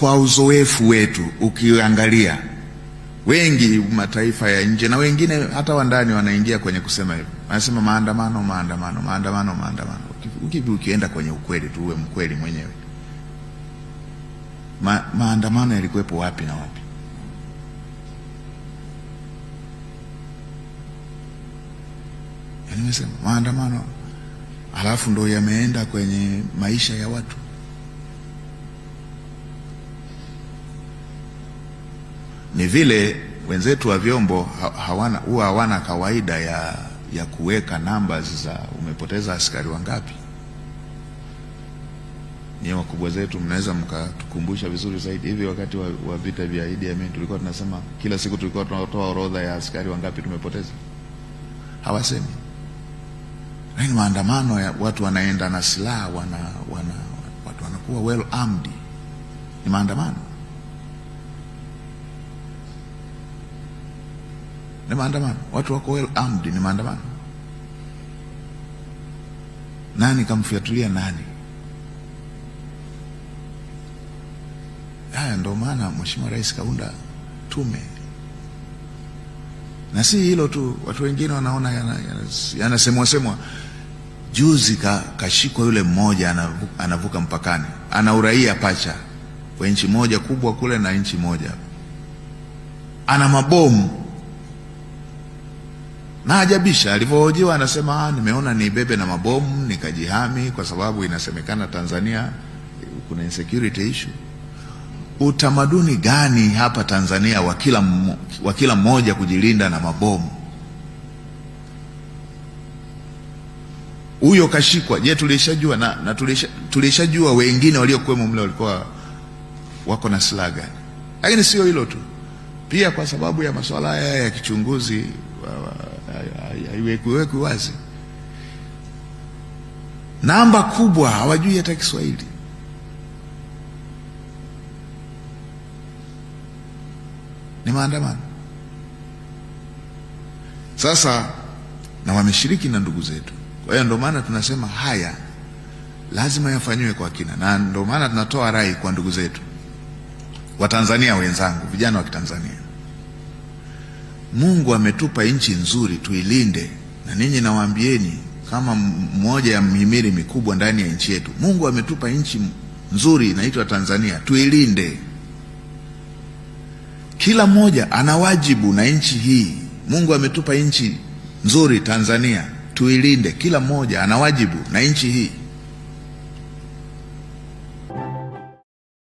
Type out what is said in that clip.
Kwa uzoefu wetu ukiangalia, wengi mataifa ya nje na wengine hata wa ndani wanaingia kwenye kusema hivyo, wanasema maandamano, maandamano, maandamano, maandamano. Ukienda kwenye ukweli tu, uwe mkweli mwenyewe, maandamano yalikuwepo wapi na wapi? Nimesema maandamano, alafu ndo yameenda kwenye maisha ya watu. Ni vile wenzetu wa vyombo hawana, huwa hawana kawaida ya kuweka numbers za umepoteza askari wangapi. Nyie wakubwa zetu mnaweza mkatukumbusha vizuri zaidi. Hivi wakati wa vita vya Idi Amin tulikuwa tunasema kila siku, tulikuwa tunatoa orodha ya askari wangapi tumepoteza. Hawasemi. Lakini maandamano ya watu wanaenda na silaha, watu wanakuwa well armed, ni maandamano, ni maandamano. Watu wako well armed, ni maandamano. Nani kamfiatulia nani? Haya ndo maana Mheshimiwa Rais kaunda tume. Na si hilo tu, watu wengine wanaona yanasemwa semwa. Juzi kashikwa yule mmoja anavuka mpakani, ana uraia pacha kwa nchi moja kubwa kule na nchi moja, ana mabomu na ajabisha. Alivyohojiwa anasema nimeona nibebe na mabomu nikajihami, kwa sababu inasemekana Tanzania kuna insecurity issue. Utamaduni gani hapa Tanzania wa kila mmoja kujilinda na mabomu? Huyo kashikwa. Je, tulishajua na tulishajua wengine waliokuwemo mle walikuwa wako na silaha gani? Lakini sio hilo tu, pia kwa sababu ya masuala haya ya kichunguzi haiwekwi wazi, namba kubwa hawajui hata Kiswahili. Ni maandamano sasa, na wameshiriki na ndugu zetu. Kwa hiyo ndio maana tunasema haya lazima yafanyiwe kwa kina, na ndio maana tunatoa rai kwa ndugu zetu Watanzania wenzangu, vijana wa Kitanzania. Mungu ametupa nchi nzuri, tuilinde. Na ninyi nawaambieni kama mmoja ya mhimili mikubwa ndani ya nchi yetu, Mungu ametupa nchi nzuri inaitwa Tanzania, tuilinde. Kila mmoja ana wajibu na nchi hii. Mungu ametupa nchi nzuri Tanzania, tuilinde. Kila mmoja ana wajibu na nchi hii.